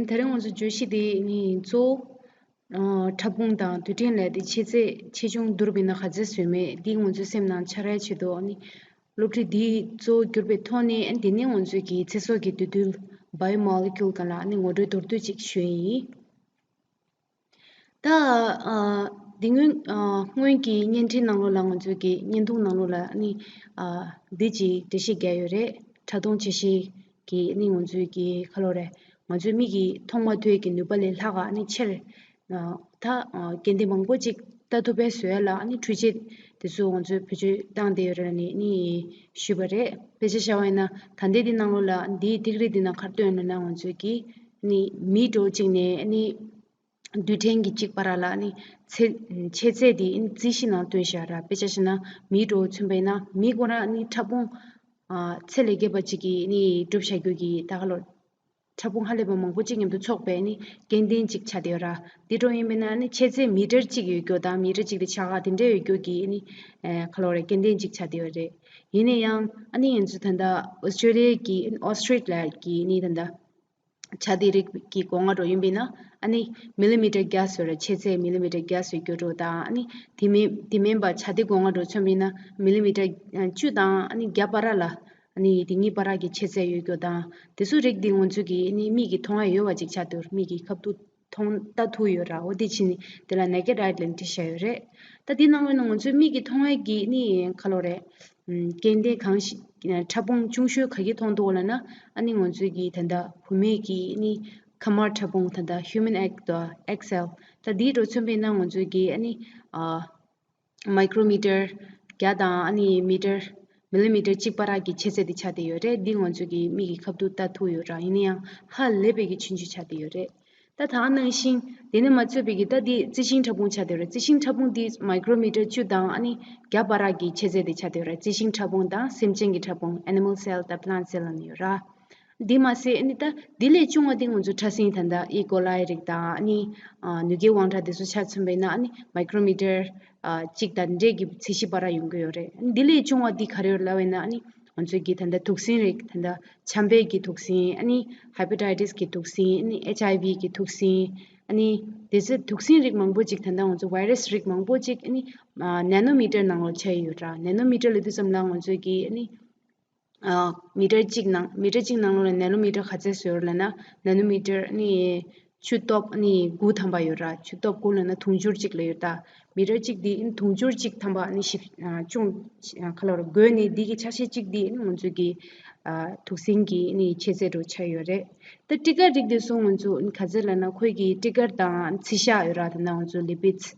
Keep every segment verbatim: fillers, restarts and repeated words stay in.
ད་རིང་ང་ཚོ་བརྗོད་གཞི་དེ་ནི་གཙོ་བོ་ཕྲ་ཕུང་དང་རྡུལ་ཕྲན་ལས་དེ་ཆེ་ཚད་ཆེ་ཆུང་བསྡུར་བ་ཡིན་ན་ག་ཚད་བཟོས་མེད་འདི་ང་ཚོའི་སེམས་ནང་འཆར་ཡ་ཆེད་དུ་ནི་སློབ་ཁྲིད་འདི་གཙོ་བོ་གྱུར་པའི་ཐོག་ནས་འདི་ནས་ང་ཚོས་ཀྱི་ཚེ་སྲོག་གི་འདུས་རྡུལ་Biomolecule་སྒང་ལ་ནི་ངོ་སྤྲོད་མདོར་བསྡུས་ཅིག་ཞུ་ཡི་ཡིན། ད་ཨ་འདི་སྔོན་ཨ་སྔོན་གྱི་བརྙན་འཕྲིན་ནང་ལོགས་ལ་ང་ཚོས་ཀྱི་བརྙན་ཐུང་ནང་ལོགས་ལ་ནི་ཨ་འདི་ཅིག་འགྲེལ་བཤད་རྒྱག་ཡོད་རེད། ཕྲ་མཐོང་ཆེ་ཤོས་ཀྱི་ནི་ང་ཚོས་ཀྱི་ག་ལབ་རེད། ང་ཚོས་མིག་གིས་མཐོང་མ་ཐུབ་ཀྱི་ནུས་པ་ལས་ལྷག་ག་ནི་ཆེར་ཨ་ད་ཨ་སྐྱེ་ལྡན་མང་པོ་ཅིག་ལྟ་ཐུབ་པའི་བཟོ་ཡ་ལ་ནི་འཕྲུལ་ཆས་དེ་ཚོ་ང་ཚོས་བེད་སྤྱོད་བཏང་བསྡད་ཡོད་རེད་ནི་ནི་ཞུས་པ་རེད། དཔེ་ཆ་བཞག་པ་ཡིན་ན་ད་ལྟའི་འདི་ནང་ལོགས་ལ་འདིའི་ཏིག་རིས་འདི་ནང་ག་རེ་སྟོན་ཡོད་ན་ང་ཚོས་ཀྱི་ནི་མི་འདྲ་བོ་ཅིག་ནས་ནི། རྡུལ་ཕྲན་གྱི་གཅིག་བར་ལ་ནི་ཚད་ཆེ་ཚད་དེ་ནི་རྩིས་གཞི་ནང་སྟོན་བཞག་ར། དཔེ་ཆ་བཞག་ན་མི་འདྲ་བོ་མཚོན་པ་ཡིན་ན་མི་ཁོ་རང་ནི་ཕྲ་ཕུང་ཨ་ཚད་ལས་བརྒལ་བ་ཅིག་གིས་ནི་གྲུབ་བཞག་རྒྱུ་གི་ད་ག་ལོ་ཕྲ་ཕུང་ཧ་ལས་པ་མང་པོ་ཅིག་མཉམ་དུ་ཚོགས་པའི་ནི་སྐྱེ་ལྡན་ཅིག་ཆགས་བསྡད་ཡོད་ར། འདི་འདྲ་ཡིན་པ་ཡིན་ན་ནི་ཆེ་ཚད་མི་ཊར་གཅིག་ཡོད་རྒྱུ་དང་མི་ཊར་གཅིག་དང་ཕྱེད་ཀ་དེ་འདྲ་ཡོད་རྒྱུ་གི་ནི་ཨ་ག་ལབ་རེད། སྐྱེ་ལྡན་ཅིག་ཆགས་བསྡད་ཡོད་རེད། ཡིན་ན་ཡང་ཨ་ནི་ང་ཚོ་ད་ལྟ་ཨོ་སི་ཊེ་ལི་ཡ་གི་ཨོ་སི་ཊེ་ལི་ཡ་གི་ནི་ད་ལྟ་ཆ་དེ་རིགས་ཀྱི་སྒོ་ང་འགྲོ་ཡིན་པས་ན་ཨ་ནི་མི་ལི་མི་ཊར་བརྒྱ་ཟེར་བ་ཆེ་ཚད་མི་ལི་མི་ཊར་བརྒྱ་ཟེར་རྒྱུ་འགྲོ་དང་ཨ་ནི་དེ་མིན་དེ་མིན་པ་ཆ་དེ་སྒོ་ང་འགྲོ་མཚོན་པས་ན་མི་ལི་མི་ཊར་བཅུ་དང་ཨ་ནི་བརྒྱ་བར་ལ་ཨ་ནི་དེ་གཉིས་བར་གྱི་ཆེ་ཚད་ཡོད་རྒྱུ་དང་དེ་ཚོ་རིགས་འདི་ང་ཚོས་ཀྱི་ཨ་ནི་མིག་གིས་མཐོང་ཡ་ཡོད་པ་ཅིག་ཆགས་འདུག་མིག་གིས་ཁ་ཐུག་མཐོང་ལྟ་ཐུབ་ཡོད་ར། འོ་དེ་ཕྱིན་ནི་དེ་ལ་naked eye་ལབ་བྲིས་བཞག་ཡོད་རེད། ད་དེ་ནང་བས་ན་ང་ཚོའི་མིག་གིས་མཐོང་ཡ་གི་ནི་ག་ལབ་རེད། ཨམ་སྐྱེ་ལྡན་གང་ཞིག་ཕྲ་ཕུང་ཆུང་ཤོས་ག་གི་མཐོང་འདུག་ལབ་ན་ཨ་ནི་ང་ཚོའི་གི་ད་ལྟ་བུད་མེད་ཀྱི་ནི་མཁལ་མ་ཕྲ་ཕུང་ད་ལྟ་human egg་དང་egg cell་ད་དེའི་འགྲོ་མཚོན་པས་ན་ང་ཚོའི་གི་ཨ་ནི་ཨ་མའི་ཀྲོ་མི་ཊར་བརྒྱ་དང་ཨ་ནི་མི་ཊར་མི་ལི་མི་ཊར་གཅིག་བར་གྱི་ཆེ་ཚད་དེ་ཆགས་བསྡད་ཡོད་རེད། འདི་ང་ཚོས་ཀྱི་མིག་གིས་ཁ་ཐུག་ལྟ་ཐུབ་ཡོད་ར། ཡིན་ན་ཡང་ཧ་ལས་པའི་གི་ཆུང་ཆུང་ཆགས་བསྡད་ཡོད་རེད། ད་ད་ནང་བཞིན་དེ་ནི་མ་ཚད་པའི་གི་ད་འདི་རྩི་ཤིང་ཕྲ་ཕུང་ཆགས་བསྡད་ཡོད་རེད། རྩི་ཤིང་ཕྲ་ཕུང་འདི་མའི་ཀྲོ་མི་ཊར་བཅུ་དང་ཨ་ནི་བརྒྱ་བར་གྱི་ཆེ་ཚད་དེ་ཆགས་བསྡད་ཡོད་རེད། རྩི་ཤིང་ཕྲ་ཕུང་དང་སེམས་ཅན་གྱི་ཕྲ་ཕུང་animal cell་དང་plant cell་ལབ་ནི་ཡོད་ར། འདི་མ་ཟད་ཨ་ནི་ད་འདི་ལས་ཆུང་བ་འདི་ང་ཚོ་ཕྲ་སྲིན་ད་ལྟ་ཨི་ཀོ་ལའི་རིགས་དང་ཨ་ནི་ཨ་ནུས་རྒྱུའི་དབང་ཕྲ་དེ་ཚོ་ཆ་མཚོན་པས་ན་ཨ་ནི་མའི་ཀྲོ་མི་ཊར་ཨ་གཅིག་དང་འདྲེས་ཀྱི་ཚད་གཞི་བར་ཡོང་གི་ཡོད་རེད། ཨ་ནི་འདི་ལས་ཆུང་བ་འདི་ག་རེ་ཡོད་ལབ་པས་ན་ཨ་ནི་ང་ཚོའི་གི་ད་ལྟ་དུག་སྲིན་རིགས་ད་ལྟ་ཆམ་པའི་གི་དུག་སྲིན་ཨ་ནི་ཧེ་པ་ཊའི་ཊིས་གི་དུག་སྲིན་ཨ་ནི་ཨེཆ་ཨའི་ཝི་གི་དུག་སྲིན་ཨ་ནི་དེ་ཚོ་དུག་སྲིན་རིགས་མང་པོ་ཅིག་ད་ལྟ་ང་ཚོ་virus་རིགས་མང་པོ་ཅིག་ཨ་ནི་ཨ་ནེ་ནོ་མི་ཊར་ནང་ལོགས་ཆགས་ཡོད་ར། ནེ་ནོ་མི་ཊར་ལབ་དུས་ཙམ་ལ་ང་ཚོའི་གི་ཨ་ནི་ཨ་མི་ཊར་གཅིག་ནང་མི་ཊར་གཅིག་ནང་ལོགས་ལ་ནེ་ནོ་མི་ཊར་ག་ཚད་ཡོད་ལབ་ན་ནེ་ནོ་མི་ཊར་ནི་ཆུ་སྟོབས་ནི་དགུ་ཐམ་པ་ཡོད་ར། ཆུ་སྟོབས་དགུ་ལབ་ན་དུང་ཕྱུར་གཅིག་ལ་ཡོད་ད། མི་ཊར་གཅིག་དེ་ནི་དུང་ཕྱུར་གཅིག་ཐམ་པ་ནི་ཞིབ་ཨ་ཅུང་ཨ་ག་ལབ་ར་དགོས་ནི་འདི་གི་ཆ་ཤས་གཅིག་དེ་ནི་ང་ཚོའི་གི་ཨ་དུག་སྲིན་གྱི་ནི་ཆེ་ཚད་འདྲ་ཆགས་ཡོད་རེད། ད་སྤྲི་དཀར་རིགས་དེ་ཚོ་ང་ཚོ་ནི་ག་ཚད་ལབ་ན་ཁོའི་གི་སྤྲི་དཀར་དང་ཚིལ་ཤ་ཡོད་ར། ད་ནང་ང་ཚོ་ལི་པིཌ་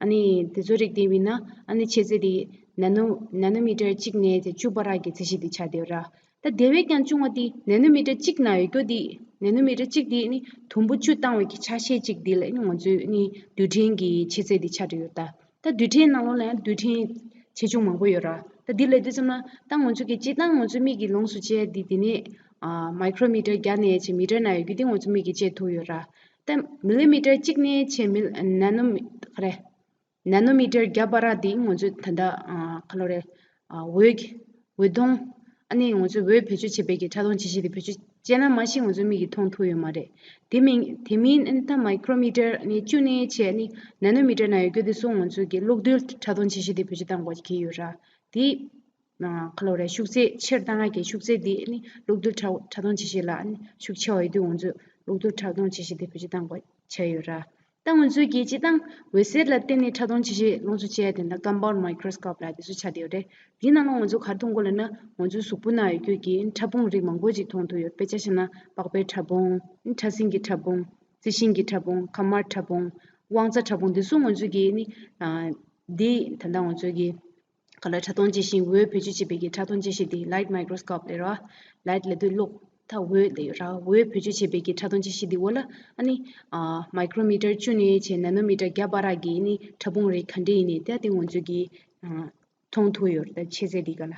ཨ་ནི་དེ་ཚོ་རིགས་དེ་བས་ན་ཨ་ནི་ཆེ་ཚད་དེ་ནེ་ནོ་ནེ་ནོ་མི་ཊར་གཅིག་ནས་དེ་བཅུ་བར་གྱི་ཚད་གཞི་དེ་ཆགས་བསྡད་ཡོད་ར། ད་དེ་བས་ཀྱང་ཆུང་བ་དེ་ནེ་ནོ་མི་ཊར་གཅིག་ན་ཡོད་རྒྱུ་དེ་ནེ་ནོ་མི་ཊར་གཅིག་དེ་ནི་དུམ་བུ་བཅུ་བཏང་བའི་གི་ཆ་ཤས་གཅིག་དེ་ལ་ནི་ང་ཚོའི་ནི་རྡུལ་ཕྲན་གྱི་ཆེ་ཚད་དེ་ཆགས་བསྡད་ཡོད་ད། ད་རྡུལ་ཕྲན་ནང་ལོགས་ལ་ཡང་རྡུལ་ཕྲན་ཆེ་ཆུང་མང་པོ་ཡོད་ར། ད་འདི་ལབ་དུས་ཙམ་ན་ད་ང་ཚོ་གི་སྤྱིར་བཏང་ང་ཚོའི་མིག་གིས་ལོངས་སུ་སྤྱད་དེ་དེ་ནས་ཨ་མའི་ཀྲོ་མི་ཊར་བརྒྱ་ནས་བྱས་མི་ཊར་ན་ཡོད་རྒྱུ་དེ་ང་ཚོའི་མིག་གིས་སྤྱད་ཐུབ་ཡོད་ར། ད་མི་ལི་མི་ཊར་གཅིག་ནས་བྱས་མི་ནེ་ནོ་མི་ག་རེ། ནེ་ནོ་མི་ཊར་བརྒྱ་བར་དེ་ང་ཚོས་ད་ལྟ་ཨ་ག་ལབ་རེད། ཨ་འོད་འོད་སྟོང་ཨ་ནི་ང་ཚོས་འོད་བེད་སྤྱོད་བྱེད་པའི་གི་ཕྲ་མཐོང་ཆེ་ཤོས་དེ་བེད་སྤྱོད་བྱས་ན་མ་གཞི་ང་ཚོའི་མིག་གིས་མཐོང་ཐུབ་ཡོད་མ་རེད། དེ་མིན་དེ་མིན་ཨ་ནི་ད་མའི་ཀྲོ་མི་ཊར་ནི་བཅུ་ནས་བྱས་ནི་ནེ་ནོ་མི་ཊར་ན་ཡོད་རྒྱུ་དེ་ཚོ་ང་ཚོས་གི་གློག་རྡུལ་ཕྲ་མཐོང་ཆེ་ཤོས་དེ་བེད་སྤྱོད་བཏང་དགོས་ཀྱི་ཡོད་ར། དེ་ཨ་ག་ལབ་རེད། ཤུགས་ཚད་ཆེར་བཏང་ཡག་གི་ཤུགས་ཚད་དེ་ནི་གློག་རྡུལ་ཕྲ་ཕྲ་མཐོང་ཆེ་ཤོས་ལ་ནི་ཤུགས་ཆེ་བ་ཡོད་དུས་ང་ཚོས་གློག་རྡུལ་ཕྲ་མཐོང་ཆེ་ཤོས་དེ་བེད་སྤྱོད་བཏང་དགོས་བྱས་ཡོད་ར། ད་ང་ཚོས་ཀྱི་སྤྱིར་བཏང་འོད་ཟེར་ལ་བརྟེན་ནས་ཕྲ་མཐོང་ཆེ་ཤོས་ལོངས་སུ་སྤྱད་ཡ་དེ་འདྲ་ཀམ་པའུན་མའི་ཀྲོ་སི་ཀོབ་ལ་དེ་ཚོ་ཆགས་བསྡད་ཡོད་རེད། དེའི་ནང་ལ་ང་ཚོ་ག་རེ་མཐོང་གོ་ལབ་ན་ང་ཚོའི་གཟུགས་པོ་ན་ཡོད་རྒྱུ་གི་ཕྲ་ཕུང་རིགས་མང་པོ་ཅིག་མཐོང་ཐུབ་ཡོད། དཔེ་ཆ་བཞག་ན་པགས་པའི་ཕྲ་ཕུང་། ཕྲ་སྲིན་གྱི་ཕྲ་ཕུང་། རྩི་ཤིང་གི་ཕྲ་ཕུང་། མཁལ་མའི་ཕྲ་ཕུང་། དབང་རྩ་ཕྲ་ཕུང་། འདི་ཚོ་ང་ཚོས་ཀྱི་ནི་ཨ་འདི་ད་ལྟ་ང་ཚོས་ཀྱི་ག་ལ་ཕྲ་མཐོང་ཆེ་ཤོས་འོད་བེད་སྤྱོད་བྱེད་པའི་གི་ཕྲ་མཐོང་ཆེ་ཤོས་དེ་light microscope་ལབ་ར། ལའིཊ་ལབ་དུས་གློག་ད་འོད་ལབ་ཡོད་ར། འོད་བེད་སྤྱོད་བྱེད་པའི་གི་ཕྲ་མཐོང་ཆེ་ཤོས་དེ་འོག་ལ་ཨ་ནི་ཨ་མའི་ཀྲོ་མི་ཊར་བཅུ་ནས་བྱས་ནེ་ནོ་མི་ཊར་བརྒྱ་བར་གྱི་ནི་ཕྲ་ཕུང་རིགས་ག་འདྲ་ཡིན་ནའི་ད་དེ་ང་ཚོས་ཀྱི་ཨ་མཐོང་ཐུབ་ཡོད་རེད། ད་ཆེ་ཚད་དེ་ག་ལ་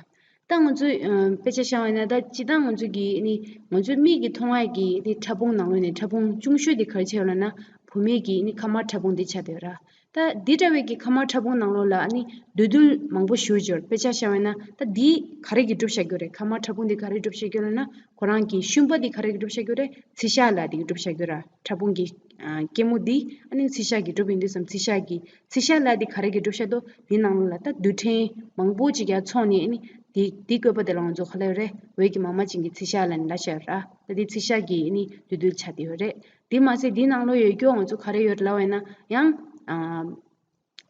ད་ང་ཚོས་ཨ་དཔེ་ཆ་བཞག་པ་ཡིན་ན་ད་སྤྱིར་བཏང་ང་ཚོས་ཀྱི་ནི་ང་ཚོའི་མིག་གིས་མཐོང་ཡག་གི་ནི་ཕྲ་ཕུང་ནང་ལོགས་ནས་ཕྲ་ཕུང་ཆུང་ཤོས་དེ་ག་རེ་བྱས་ཡོད་ལབ་ན་བུད་མེད་ཀྱི་ནི་མཁལ་མའི་ཕྲ་ཕུང་དེ་ཆགས་བསྡད་ཡོད་ར། ད་འདི་འདྲ་བའི་གི་ཁ་དམར་ཕྲ་ཕུང་ནང་ལོགས་ལ་ཨ་ནི་འདུས་རྡུལ་མང་པོ་ཞུགས་ཡོད། དཔེ་ཆ་བཞག་པ་ཡིན་ན་ད་འདི་ག་རེ་གིས་གྲུབ་བཞག་གི་ཡོད་རེད། ཁ་དམར་ཕྲ་ཕུང་འདི་ག་རེ་གྲུབ་བཞག་གི་ཡོད་ལབ་ན། ཁོ་རང་གི་ཤུན་པ་འདི་ག་རེ་གིས་གྲུབ་བཞག་གི་ཡོད་རེད། ཚིལ་ཤ་ལ་འདི་གིས་གྲུབ་བཞག་གི་ཡོད་ར། ཕྲ་ཕུང་གི་ཨ་སྐྱེད་མོས་འདི་ཨ་ནི་ཚིལ་ཤ་གིས་གྲུབ་ཡིན་དུས་ཙམ། ཚིལ་ཤ་གི་ཚིལ་ཤ་ལ་འདི་ག་རེ་གིས་གྲུབ་བཞག་འདུག་འདི་ནང་ལོགས་ལ་ད་རྡུལ་ཕྲན་མང་པོ་ཅིག་ཡར་ཚོགས་ནས་ཨ་ནི་འདི་འདི་བཀོད་པ་དེ་ལ་ང་ཚོ་ག་ལབ་ཡོད་རེད། འོད་ཀྱི་མ་མ་ཅན་གྱི་ཚིལ་ཤ་ལབ་ནས་ལབ་བཞག་ཡོད་ར། ད་འདི་ཚིལ་ཤ་གི་ཨ་ནི་འདུས་རྡུལ་ཆགས་བསྡད་ཡོད་རེད། དེ་མ་ཟད་འདི་ནང་ལོགས་ཡོད་རྒྱུ་ང་ཚོ་ག་རེ་ཡོད་ལབ་པ་ཡིན་ན་ཡང་ཨ་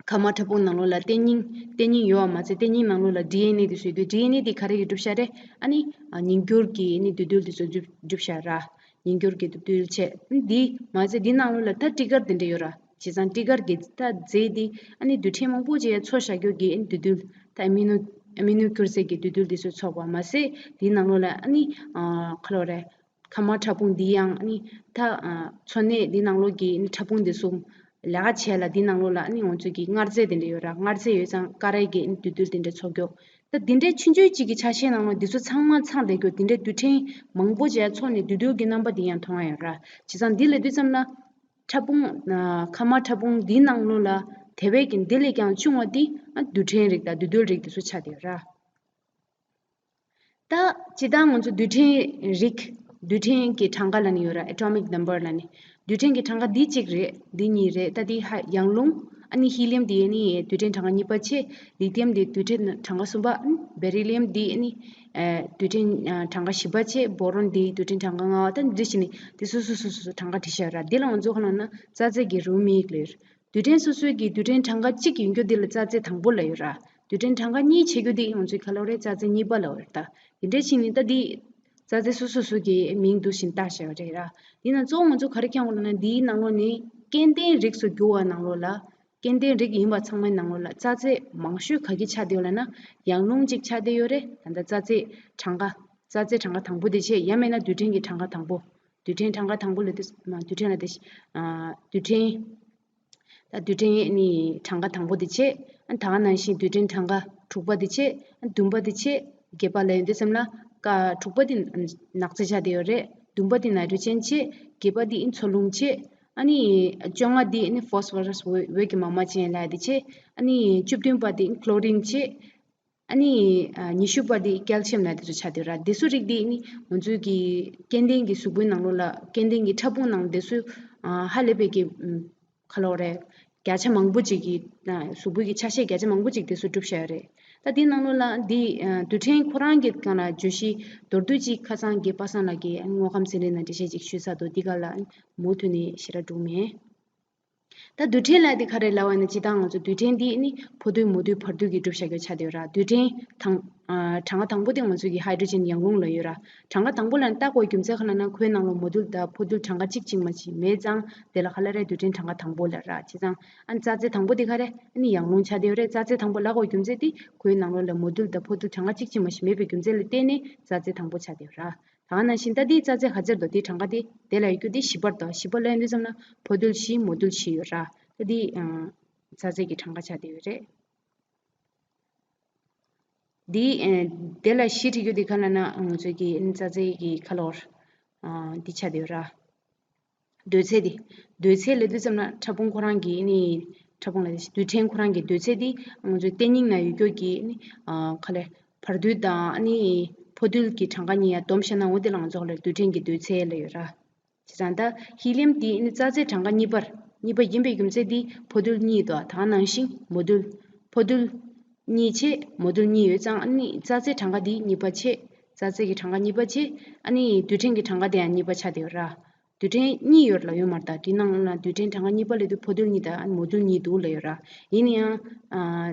ཁ་དམར་ཕྲ་ཕུང་ནང་ལོགས་ལ་ལྟེ་སྙིང་ལྟེ་སྙིང་ཡོད་པ་མ་ཟད། ལྟེ་སྙིང་ནང་ལོགས་ལ་ཌི་ཨེན་ཨེ་དེ་ཚོ་ཡོད་དུས། ཌི་ཨེན་ཨེ་དེ་ག་རེ་གིས་གྲུབ་བཞག་རེད། ཨ་ནི་ཨ་ཉིས་འགྱུར་གྱི་ཨ་ནི་འདུས་རྡུལ་དེ་ཚོ་གྲུབ་གྲུབ་བཞག་ར། ཉིས་འགྱུར་གྱི་འདུས་རྡུལ་བྱས། ཨ་ནི་འདི་མ་ཟད་འདི་ནང་ལོགས་ལ་ད་ཊི་གར་དེ་འདྲ་ཡོད་ར། བྱས་ཙང་ཊི་གར་གྱི་ད་རྫས་དེ་ཨ་ནི་རྡུལ་ཕྲན་མང་པོ་ཅིག་ཡར་ཚོགས་བཞག་རྒྱུ་གི་ཨ་ནི་འདུས་རྡུལ། ད་ཨ་མི་ནོ་ཨ་མི་ནོ་སྐྱུར་རྫས་ཀྱི་འདུས་རྡུལ་དེ་ཚོ་ཚོགས་པ་མ་ཟད། འདི་ནང་ལོགས་ལ་ཨ་ནི་ཨ་ག་ལབ་དགོས་རེད། ཁ་དམར་ཕྲ་ཕུང་འདི་ཡང་ཨ་ནི་ད་ཨ་འཚོ་གནས་འདི་ནང་ལོགས་ཀྱི་ཨ་ནི་ཕྲ་ཕུང་འདི་ཚོ་ལས་ཀ་བྱས་ལ། འདི་ནང་ལོགས་ལ་ཨ་ནི་ང་ཚོ་གི་མངར་རྫས་དེ་འདྲ་ཡོད་ར། མངར་རྫས་ཡོད་ཙང་ཀ་ར་གི་ཨ་ནི་འདུས་རྡུལ་དེ་འདྲ་ཚོགས་རྒྱུ། ད་འདི་འདྲའི་ཆུང་ཆུང་ཅིག་གི་ཆ་ཤས་ནང་ལ་འདི་ཚོ་ཚང་མ་ཚང་བསྡད་རྒྱུ། འདི་འདྲའི་རྡུལ་ཕྲན་མང་པོ་ཅིག་ཚོགས་ནས་འདུས་རྡུལ་གྱི་རྣམ་པ་འདི་ཡང་མཐོང་ཡ་ཡོད་ར། བྱས་ཙང་འདི་ལབ་དུས་ཙམ་ན་ཕྲ་ཕུང་ཨ་ཁ་དམར་ཕྲ་ཕུང་འདིའི་ནང་ལོགས་ལ་དེ་བས་ཀྱང་འདི་ལས་ཀྱང་ཆུང་བ་འདི་ཨ་རྡུལ་ཕྲན་རིགས་དང་འདུས་རྡུལ་རིགས་དེ་ཚོ་ཆགས་བསྡད་ཡོད་ར། ད་སྤྱིར་བཏང་ང་ཚོ་རྡུལ་ཕྲན་རིགས། རྡུལ་ཕྲན་གྱི་གྲངས་ཀ་ལབ་ནི་ཡོད་ར། atomic number ལབ་ནི། རྡུལ་ཕྲན་གྱི་གྲངས་ཀ་འདི་གཅིག་རེད། འདི་གཉིས་རེད། ད་འདི་ཧ་ཡང་རླུང་། ཨ་ནི་ཧི་ལི་ཡམ་འདི་ཨ་ནི་རྡུལ་ཕྲན་གྲངས་ཀ་གཉིས་པ་བྱས། ལི་ཐི་ཡམ་འདི་རྡུལ་ཕྲན་གྲངས་ཀ་གསུམ་པ། ཨ་ནི་བེ་རི་ལི་ཡམ་འདི་ཨ་ནི་ཨ་རྡུལ་ཕྲན་ཨ་གྲངས་ཀ་བཞི་པ་བྱས། བོ་རོན་འདི་རྡུལ་ཕྲན་གྲངས་ཀ་ལྔ་པ། ད་འདི་བྱས་ནས་འདི་སོ་སོ་སོ་སོ་སོ་གྲངས་ཀ་བྲིས་བཞག་ཡོད་ར། འདི་ལ་ང་ཚོ་ག་ལབ་ན་རྩ་རྫས་ཀྱི་རེའུ་མིག་ལབ་ཡོད་ར། རྡུལ་ཕྲན་སོ་སོའི་གི་རྡུལ་ཕྲན་གྲངས་ཀ་གཅིག་ཡོད་རྒྱུ་འདི་ལ་རྩ་རྫས་དང་པོ་ལབ་ཡོད་ར། རྡུལ་ཕྲན་གྲངས་ཀ་གཉིས་བྱེད་རྒྱུ་འདི་ང་ཚོས་ག་ལབ་རེད། རྩ་རྫས་གཉིས་པ་ལབ་ཡོད་རེད། ད་འདི་འདྲ་བྱས་ནས་ད་འདི་རྩ་རྫས་སོ་སོ་སོ་གི་མིང་འདི་བཞིན་བཏགས་བཞག་ཡོད་རེད་ར། ཡིན་ན་གཙོ་བོ་ང་ཚོ་ག་རེ་མཁྱེན་དགོས་ལབ་ན། འདིའི་ནང་ལོགས་ནས་སྐྱེ་ལྡན་རིགས་སུ་གྱུར་པ་ནང་ལོགས་ལ། སྐྱེ་ལྡན་རིགས་ཡིན་པ་ཚང་མའི་ནང་ལོགས་ལ་རྩ་རྫས་མང་ཤོས་ག་གི་ཆགས་བསྡད་ཡོད་ལབ་ན། ཡང་རླུང་གཅིག་ཆགས་བསྡད་ཡོད་རེད། ད་ལྟ་རྩ་རྫས་གྲངས་ཀ་རྩ་རྫས་གྲངས་ཀ་དང་པོ་དེ་བྱས། ཡང་མིན་ན་རྡུལ་ཕྲན་གྱི་གྲངས་ཀ་དང་པོ། རྡུལ་ཕྲན་གྲངས་ཀ་དང་པོ་ལབ་དུས། མ་རྡུལ་ཕྲན་ལབ་དེ། ཨ་རྡུལ་ཕྲན། ད་རྡུལ་ཕྲན་ནི་གྲངས་ཀ་དང་པོ་དེ་བྱས། ཨ་ད་ག་ནང་བཞིན་རྡུལ་ཕྲན་གྲངས་ཀ་དྲུག་པ་དེ་བྱས། ཨ་བདུན་པ་དེ་བྱས། བརྒྱད་པ་ལབ་ཡོང་དུས་ཙམ་ལ། ཀ་དྲུག་པ་དེ་ནག་རྫས་ཆགས་བསྡད་ཡོད་རེད། བདུན་པ་དེ་ནའི་ཊྲོ་ཇེན་བྱས། བརྒྱད་པ་དེ་ཨིན་འཚོ་རླུང་བྱས། ཨ་ནི་བཅོ་ལྔ་དེ་ཨ་ནི་ཕོ་སི་ཕོ་རས། འོད་འོད་ཀྱི་མ་མ་ཅན་ལབ་དེ་བྱས། ཨ་ནི་བཅུ་བདུན་པ་དེ་ཨིན་ཁློ་རིན་བྱས། ཨ་ནི་ཨ་ཉི་ཤུ་པ་དེ་ཀལ་ཤི་ཡམ་ལབ་དེ་ཚོ་ཆགས་བསྡད་ཡོད་ར། དེ་ཚོ་རིགས་དེ་ཨ་ནི་ང་ཚོའི་གི་སྐྱེ་ལྡན་གྱི་གཟུགས་པོའི་ནང་ལོགས་ལ། སྐྱེ་ལྡན་གྱི་ཕྲ་ཕུང་ནང་དེ་ཚོ་ཨ་ཧ་ལས་པའི་གི་ཨམ་ག་ལབ་དགོས་རེད། བརྒྱ་ཆ་མང་པོ་ཅིག་གི་ཨ་གཟུགས་པོའི་གི་ཆ་ཤས་བརྒྱ་ཆ་མང་པོ་ཅིག་དེ་ཚོ་གྲུབ་བཞག་ཡོད་རེད། ད་དེའི་ནང་ལོགས་ལ་འདི་ཨ་རྡུལ་ཕྲན་ཁོ་རང་གི་སྒང་ལ་བརྗོད་གཞི་མདོར་བསྡུས་ཅིག་ཁ་སང་གི་པ་སངས་ལགས་ཀྱིས་དངོས་ཁམས་ཟིན་བྲིས་ནང་འགྲེལ་བཤད་ཅིག་ཞུས་ཚར་འདུག་འདི་ག་ལ་མུ་མཐུད་ནས་ཞེ་དྲག་འགྲོ་མེད། ད་རྡུལ་ཕྲན་ལབ་དེ་ག་རེ་ལབ་པ་ཡིན་ན། སྤྱིར་བཏང་ང་ཚོ་རྡུལ་ཕྲན་འདི་ནི་ཕོ་རྡུལ་མོ་རྡུལ་བར་རྡུལ་གྱིས་གྲུབ་བཞག་རྒྱུ་ཆགས་བསྡད་ཡོད་ར། རྡུལ་ཕྲན་དང་ཨ་གྲངས་ཀ་དང་པོ་དེ་ང་ཚོ་གི་ཧའི་ཌྲོ་ཇེན་ཡང་རླུང་ལབ་ཡོད་ར། གྲངས་ཀ་དང་པོ་ལབ་ན་བཏགས་དགོས་རྒྱུ་མཚན་ག་ལབ་ན། ཁོའི་ནང་ལ་མོ་རྡུལ་དང་ཕོ་རྡུལ་གྲངས་ཀ་གཅིག་གཅིག་མ་གཅིག་མེད་ཙང་། དེ་ལ་ག་ལབ་རེད། རྡུལ་ཕྲན་གྲངས་ཀ་དང་པོ་ལབ་ར། བྱས་ཙང་ཨ་ནི་རྩ་རྫས་དང་པོ་དེ་ག་རེ། ཨ་ནི་ཡང་རླུང་ཆགས་བསྡད་ཡོད་རེད། རྩ་རྫས་དང་པོ་ལབ་དགོས་རྒྱུ་མཚན་དེ་ཁོའི་ནང་ལོགས་ལ་མོ་རྡུལ་དང་ཕོ་རྡུལ་གྲངས་ཀ་གཅིག་གཅིག་མ་གཅིག་མེད་པའི་རྒྱུ་མཚན་ལ་བརྟེན་ནས་རྩ་རྫས་དང་པོ་ཆགས་བསྡད་ཡོད་ར། ད་ག་ནང་བཞིན་ད་འདིའི་རྩ་རྫས་ག་ཚོད་འདུག་འདིའི་གྲངས་ཀ་དེ། དེ་ལ་ཡོད་རྒྱུ་དེ་བཞི་པ་རེད་དོ། བཞི་པ་ལབ་ཡོང་དུས་ཙམ་ན་ཕོ་རྡུལ་བཞི་མོ་རྡུལ་བཞི་ཡོད་ར། ད་འདི་ཨ་རྩ་རྫས་ཀྱི་གྲངས་ཀ་ཆགས་བསྡད་ཡོད་རེད། འདི་ཨ་དེ་ལ་བཞི་བྲིས་རྒྱུ་དེ་ག་ལབ་ན། ང་ཚོའི་གི་ཨ་ནི་རྩ་རྫས་ཀྱི་ཁ་ལོར་ཨ་འདི་ཆགས་བསྡད་ཡོད་ར། འདོད་ཚད་དེ། འདོད་ཚད་ལབ་དུས་ཙམ་ན་ཕྲ་ཕུང་ཁོ་རང་གི་ཨ་ནི། ཕྲ་ཕུང་ལབ་དེ། རྡུལ་ཕྲན་ཁོ་རང་གི་འདོད་ཚད་དེ་ང་ཚོའི་ལྟེ་སྙིང་ན་ཡོད་རྒྱུ་གི་ཨ་ནི་ཨ་ག་ལབ། བར་རྡུལ་དང་ཨ་ནི་ཕོ་རྡུལ་གྱི་གྲངས་ཀ་གཉིས་ཡར་བསྡོམས་བཞག་ན། འོ་དེ་ལ་ང་ཚོ་ག་ལབ། རྡུལ་ཕྲན་གྱི་འདོད་ཚད་ལབ་ཡོད་ར། བྱས་ཙང་ད་ཧི་ལི་ཡམ་དེ་ཨ་ནི་རྩ་རྫས་གྲངས་ཀ་གཉིས་པར། གཉིས་པ་ཡིན་པའི་རྒྱུ་མཚན་དེ་ཕོ་རྡུལ་གཉིས་དང་། ད་ག་ནང་བཞིན་མོ་རྡུལ། ཕོ་རྡུལ་གཉིས་བྱས། མོ་རྡུལ་གཉིས་ཡོད་ཙང་། ཨ་ནི་རྩ་རྫས་གྲངས་ཀ་དེ་གཉིས་པ་བྱས། རྩ་རྫས་ཀྱི་གྲངས་ཀ་གཉིས་པ་བྱས། ཨ་ནི་རྡུལ་ཕྲན་གྱི་གྲངས་ཀ་དེ་ཡང་གཉིས་པ་ཆགས་བསྡད་ཡོད་ར། རྡུལ་ཕྲན་གཉིས་ཡོད་ལབ་ཡོད་མ་རེད། ད་དེའི་ནང་ལ་རྡུལ་ཕྲན་གྲངས་ཀ་གཉིས་པ་ལབ་དུས་ཕོ་རྡུལ་གཉིས་དང་ཨ་ནི་མོ་རྡུལ་གཉིས་འདུག་ལབ་ཡོད་ར། ཡིན་ན་ཡང་ཨ་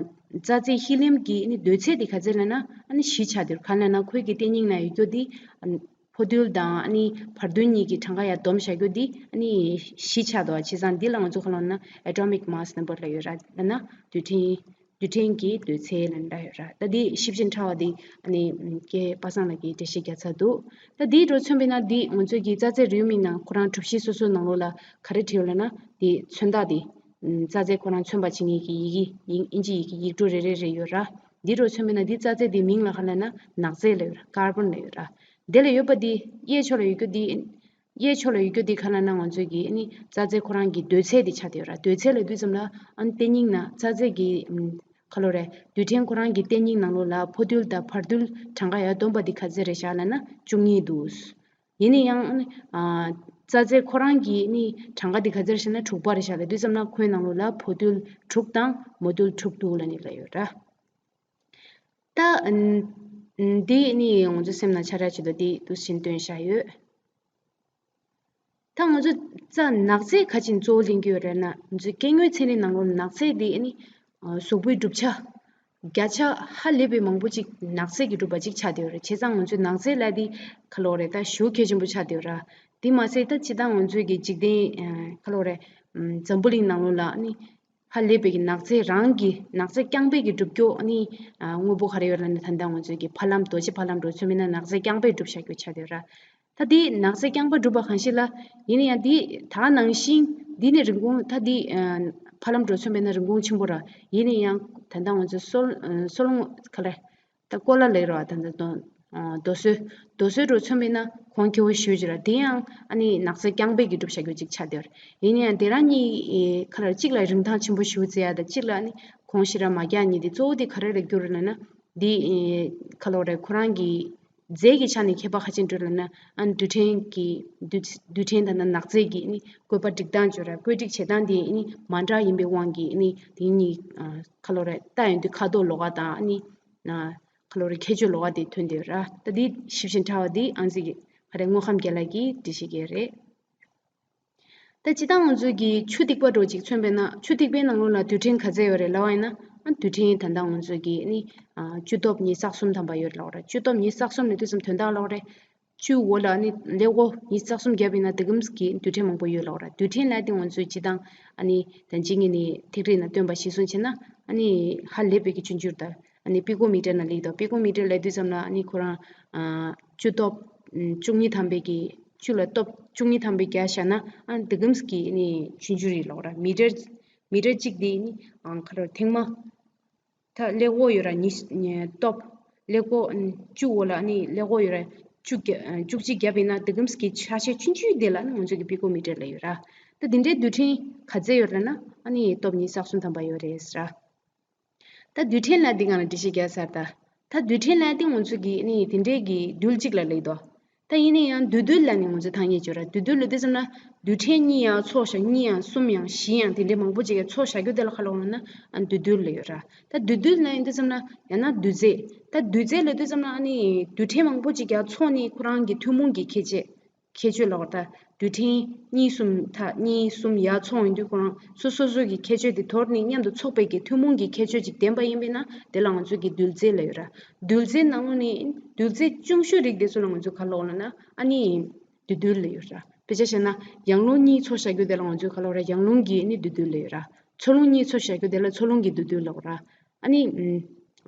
རྩ་རྫས་ཧི་ལི་ཡམ་གྱི་ཨ་ནི་འདོད་ཚད་དེ་ག་ཚོད་ལབ་ན། ཨ་ནི་བཞི་ཆགས་བསྡད་ཡོད། ག་ལབ་ན་ཁོའི་གི་ལྟེ་སྙིང་ན་ཡོད་རྒྱུ་དེ་ཨ་ནི་ཕོ་རྡུལ་དང་ཨ་ནི་བར་རྡུལ་གཉིས་ཀྱི་གྲངས་ཀ་ཡར་བསྡོམས་བཞག་རྒྱུ་དེ་ཨ་ནི་བཞི་ཆགས་འདུག་བ། བྱས་ཙང་འདི་ལ་ང་ཚོ་ག་ལབ་ན་atomic mass number ལབ་ཡོད་ར། ལབ་ན་རྡུལ་ཕྲན། རྡུལ་ཕྲན་གྱི་འདོད་ཚད་ལབ་ན་འདྲ་ཡོད་ར། ད་འདི་ཞིབ་ཅིང་ཕྲ་བ་འདི་ཨ་ནི་ཀེ་པ་སངས་ལགས་ཀྱིས་འགྲེལ་བཤད་རྒྱག་ཚར་འདུག་ད་འདིའི་འགྲོ་མཚོན་པ་ཡིན་ན། འདི་ང་ཚོའི་གི་རྩ་རྫས་རེའུ་མིག་ནང་ཁོ་རང་གྲུ་བཞི་སོ་སོའི་ནང་ལོགས་ལ་ག་རེ་བྲིས་ཡོད་ལབ་ན། འདི་མཚོན་རྟགས་འདི་ཨམ་རྩ་རྫས་ཁོ་རང་མཚོན་པ་བྱེད་མཁན་གྱི་ཡི་གེ། ཡིག་ཨིན་ཇི་ཡི་གེ་ཡིག་འབྲུ་རེ་རེ་རེ་ཡོད་ར། འདིའི་འགྲོ་མཚོན་པ་ཡིན་ན་འདི་རྩ་རྫས་འདིའི་མིང་ལ་ག་ལབ་ན་ནག་རྫས་ལབ་ཡོད་ར། ཀར་བོན་ལབ་ཡོད་ར། དེ་ལ་ཡོད་པ་འདི་གཡས་ཕྱོགས་ལ་ཡོད་རྒྱུ་འདི་ གཡས་ཕྱོགས་ལ་ཡོད་རྒྱུ་དེ་ག་ལབ་ན་ང་ཚོའི་གི་ཨ་ནི་རྩ་རྫས་ཁོ་རང་གི་སྡོད་ཚད་དེ་ཆགས་བསྡད་ཡོད་ར། སྡོད་ཚད་ལབ་དུས་ཙམ་ལ་ཨ་ནི་ལྟེ་སྙིང་ནང་རྩ་རྫས་ཀྱི་ཨམ་ག་ལབ་རེད། རྡུལ་ཕྲན་ཁོ་རང་གི་ལྟེ་སྙིང་ནང་ལོགས་ལ་འཕོ་འདུལ་དང་འཕར་འདུལ་གྲངས་ཀ་ཡར་འདོན་པ་དེ་ག་ཚད་རེད་བཞག་ལབ་ན་བཅུ་གཉིས་འདུག། ཡིན་ན་ཡང་ཨ་ནི་ཨ་རྩ་རྫས་ཁོ་རང་གི་ཨ་ནི་གྲངས་ཀ་དེ་ག་ཚད་རེད་བཞག་ན་དྲུག་པ་རེད་བཞག་ལབ་དུས་ཙམ་ལ་ཁོའི་ནང་ལོགས་ལ་འཕོ་འདུལ་དྲུག་དང་མོ་འདུལ་དྲུག་འདུག་ལབ་ནས་ལབ་ཡོད་ར། ད་ཨ་ནི་འདི་ནི་ང་ཚོའི་སེམས་ནང་འཆར་ཡག་ཆེད་དུ་འདི་འདུག་སེ་བྱས་ནས་བཏོན་བཞག་ཡོད། ད་ང་ཚོ་རྩ་ནག་རྫས་ག་ཅིག་གཙོ་བོ་ལེན་གྱི་ཡོད་རེད་ན། ང་ཚོའི་སྐྱེ་དངོས་ཚན་རིག་ནང་ལོགས་ནག་རྫས་འདི་ཨ་ནི་ཨ་གཟུགས་པོའི་གྲུབ་ཆ་བརྒྱ་ཆ་ཧ་ལས་པའི་མང་པོ་ཅིག་ནག་རྫས་ཀྱིས་གྲུབ་པ་ཅིག་ཆགས་བསྡད་ཡོད་རེད། བྱས་ཙང་ང་ཚོའི་ནག་རྫས་ལབ་དེ་ག་ལབ་རེད། ད་ཞེ་པོ་གལ་ཆེན་པོ་ཆགས་བསྡད་ཡོད་ར། དེ་མ་ཟད་ད་སྤྱིར་བཏང་ང་ཚོའི་གི་འཇིག་རྟེན་ཨ་ག་ལབ་རེད། ཨམ་འཛམ་བུ་གླིང་ནང་ལོགས་ལ་ཨ་ནི་ཧ་ལས་པའི་གི་ནག་རྫས་རང་གི་ནག་རྫས་རྐྱང་པའི་གི་གྲུབ་རྒྱུ་ཨ་ནི་ཨ་དངོས་པོ་ག་རེ་ཡོད་ལབ་ན། ད་ལྟ་ང་ཚོའི་གི་ཕ་ལམ་རྡོ་རྗེ་ཕ་ལམ་འདྲ་བོ་མཚོན་པ་ཡིན་ན་ནག་རྫས་རྐྱང་པས་གྲུབ་བཞག་རྒྱུ་ཆགས་བསྡད་ཡོད་ར། ད་དེ་ནག་རྫས་རྐྱང་པ་གྲུབ་པ་གང་ཞིག་ལ། ཡིན་ན་ཡང་དེ་ད་ག་ནང་བཞིན་འདི་ནི་རིན་གོང་ད་དེ་ཨ་ཕ་ལམ་འདྲ་བོ་མཚོན་པ་ཡིན་ན་རིན་གོང་ཆེན་པོ་ར། ཡིན་ན་ཡང་ད་ལྟ་ང་ཚོ་སོལ་ཨ་སོལ་རླུང་ག་ལ་ད་ཀོ་ལ་ལབ་ར་བ། ད་ལྟ་རྡོ་ཨ་རྡོ་སོལ་རྡོ་སོལ་འདྲ་བོ་མཚོན་པ་ཡིན་ན་གོང་ཁེ་པོ་ཞེ་པོ་ཅིག་ར། དེ་ཡང་ཨ་ནི་ནག་རྫས་རྐྱང་པས་གི་གྲུབ་བཞག་རྒྱུ་ཅིག་ཆགས་བསྡད་ཡོད་ར། ཡིན་ན་ཡང་དེ་རང་གཉིས་ཨེ་ག་ལ་གཅིག་ལ་རིན་ཐང་ཆེན་པོ་ཞེ་པོ་བརྩི་ཡ་དང་གཅིག་ལ་ཨ་ནི་གོང་ཞེ་དྲག་མ་རྒྱག་ནི་དེ་གཙོ་བོ་དེ་ག་རེ་ལ་གྱུར་ལབ་ན། འདི་ཨེ་ག་ལབ་རེད། ཁོ་རང་གི་རྫས་ཀྱི་ཆ་ནས་ཁྱད་པར་ག་ཅིག་འགྲོ་ལབ་ན། ཨ་ནི་རྡུལ་ཕྲན་གྱི་རྡུལ་རྡུལ་ཕྲན་དང་ནག་རྫས་ཀྱི་ཨ་ནི་བཀོད་པ་སྒྲིག་སྟངས་ཅིག་ཡོད་ར། བཀོད་སྒྲིག་བྱེད་སྟངས་དེ་ཨ་ནི་མ་འདྲ་ཡིན་པའི་དབང་གིས་ཨ་ནི་དེ་གཉིས་ཨ་ག་ལབ་རེད། ལྟ་ཡོང་དུས་ཁ་དོག་ལོགས་ཀ་དང་ཨ་ནི་ཨ་ག་ལབ་རེད། ཁྱད་ཆོས་ལོགས་ཀ་དེ་ཐོན་བསྡད་ཡོད་ར། ད་འདི་ཞིབ་ཅིང་ཕྲ་བ་འདི་ཨང་རྩིས་ཀྱི་ག་རེ་དངོས་ཁམས་རྒན་ལགས་ཀྱིས་འགྲེལ་བཤད་རྒྱག་གི་རེད། ད་སྤྱིར་བཏང་ང་ཚོའི་གི་ཆུ་ཐིགས་པ་འདྲ་བོ་ཅིག་མཚོན་པ་ཡིན་ན། ཆུ་ཐིགས་པའི་ནང་ལོགས་ལ་རྡུལ་ཕྲན་ག་ཚད་ཡོད་རེད་ལབ་པ་ཡིན་ན། ཨ་རྡུལ་ཕྲན་ད་ལྟ་ང་ཚོའི་གི་ཨ་ནི་ཨ་བཅུ་སྟོབས་ཉི་ཤུ་རྩ་གསུམ་ཐམ་པ་ཡོད་ལབ་རེད། བཅུ་སྟོབས་ཉི་ཤུ་རྩ་གསུམ་ལབ་དུས་ཙམ་དོན་དག་ལབ་རེད། བཅུ་འོག་ལ་ཨ་ནི་ཀླད་ཀོར་ཉི་ཤུ་རྩ་གསུམ་བརྒྱབ་པ་ཡིན་ན་དེ་གམ་གི་རྡུལ་ཕྲན་མང་པོ་ཡོད་ལབ་རེད། རྡུལ་ཕྲན་ལབ་དེ་ང་ཚོའི་སྤྱིར་བཏང་ཨ་ནི་ད་ཅི་ངས་ནི་ཐིག་རིས་ནང་སྟོན་པ་གཞིར་བཟུང་བྱས་ན་ཨ་ནི་ཧ་ལས་པའི་གི་ཆུང་ཆུང་རེད། ད་ཨ་ནི་པི་ཀོ་མི་ཊར་ནང་སླེབས་འདུག། པི་ཀོ་མི་ཊར་ལབ་དུས་ཙམ་ལ་ཨ་ནི་ཁོ་རང་ཨ་བཅུ་སྟོབས་ཨ་བཅུ་གཉིས་ཐམ་པའི་གི་བཅུ་ལ་སྟོབས་བཅུ་གཉིས་ཐམ་པའི་བརྒྱ་བཞག་ན་ཨ་ནི་དེ་གམ་གི་ཨ་ནི་ཆུང་ཆུང་རེད་ལབ་ར། མི་ཊར་མི་ཊར་གཅིག་དེ་ཨ་ནི་ཨ་ག་རེ་ཐེངས་མ་ད་ཀླད་ཀོར་ཡོད་ར། ཉི་ཉི་སྟོབས་ཀླད་ཀོར་ཨ་བཅུ་འོག་ལ་ཨ་ནི་ཀླད་ཀོར་ཡོད་ར། བཅུ་བརྒྱ་ཨ་བཅུ་གཅིག་བརྒྱབ་པ་ཡིན་ན་དེ་གམ་གི་ཆ་ཤས་ཆུང་ཆུང་དེ་ལ་ཨ་ནི་ང་ཚོ་གི་པི་ཀོ་མི་ཊར་ལབ་ཡོད་ར། ད་དེ་འདྲའི་རྡུལ་ཕྲན་ག་ཚད་ཡོད་རེད་ན་ཨ་ནི་སྟོབས་ཉི་ཤུ་རྩ་གསུམ་ཐམ་པ་ཡོད་རེད་ཟེར་ར། ད་རྡུལ་ཕྲན་ལབ་དེ་སྒང་ལ་འགྲེལ་བཤད་རྒྱག་ཚར། ད་ད་རྡུལ་ཕྲན་ལབ་དེ་ང་ཚོ་གི་ཨ་ནི་དེ་འདྲའི་གི་རྡུལ་གཅིག་ལ་ལབ་འདུག། ད་ཡིན་ན་ཡང་འདུས་རྡུལ་ལབ་ནི་ང་ཚོ་ཐ་སྙད་ཅིག་ཡོད་ར། འདུས་རྡུལ་ལབ་དུས་ཙམ་ན་རྡུལ་ཕྲན་གཉིས་ཡང་ཚོགས་བཞག་གཉིས་ཡང་གསུམ་ཡང་བཞི་ཡང་དེ་འདྲའི་མང་པོ་ཅིག་ཡང་ཚོགས་བཞག་རྒྱུ་དེ་ལ་ག་ལབ་ན་ཨ་འདུས་རྡུལ་ལབ་ཡོད་ར། ད་འདུས་རྡུལ་ལབ་ཡོང་དུས་ཙམ་ན་ཡང་ན་འདུས་རྫས། ད་འདུས་རྫས་ལབ་དུས་ཙམ་ན་ཨ་ནི་རྡུལ་ཕྲན་མང་པོ་ཅིག་ཡང་ཚོགས་ནི་ཁོ་རང་གི་ཐུན་མོང་གི་ཁྱད་ཆོས། ཁྱད་ཆོས་ལབ་པ་ད་རྡུལ་ཕྲན་གཉིས་གསུམ་ད་གཉིས་གསུམ་ཡར་ཚོགས་ཡོང་དུས་ཁོ་རང་སོ་སོ་སོ་གི་ཁྱད་ཆོས་དེ་དོར་ནས་མཉམ་དུ་ཚོགས་པའི་གི་ཐུན་མོང་གི་ཁྱད་ཆོས་ཅིག་ལྡན་པ་ཡིན་པས་ན་དེ་ལ་ང་ཚོས་ཀྱི་འདུས་རྫས་ལབ་ཡོད་ར། འདུས་རྫས་ནང་ལོགས་ནས་འདུས་རྫས་ཆུང་ཤོས་རིགས་དེ་ཚོ་ལ་ང་ཚོས་ག་ལབ་ལབ་ན་ཨ་ནི་འདུས་རྡུལ་ལབ་ཡོད་ར། དཔེ་ཆ་བཞག་ན་ཡང་རླུང་གཉིས་ཚོགས་བཞག་རྒྱུ་དེ་ལ་ང་ཚོས་ག་ལབ་ར། ཡང་རླུང་གི་ཨ་ནི་འདུས་རྡུལ་ལབ་ཡོད་ར། འཚོ་རླུང་གཉིས་ཚོགས་བཞག་རྒྱུ་དེ་ལ་འཚོ་རླུང་གི་འདུས་རྡུལ་ལབ་ར། ཨ་ནི་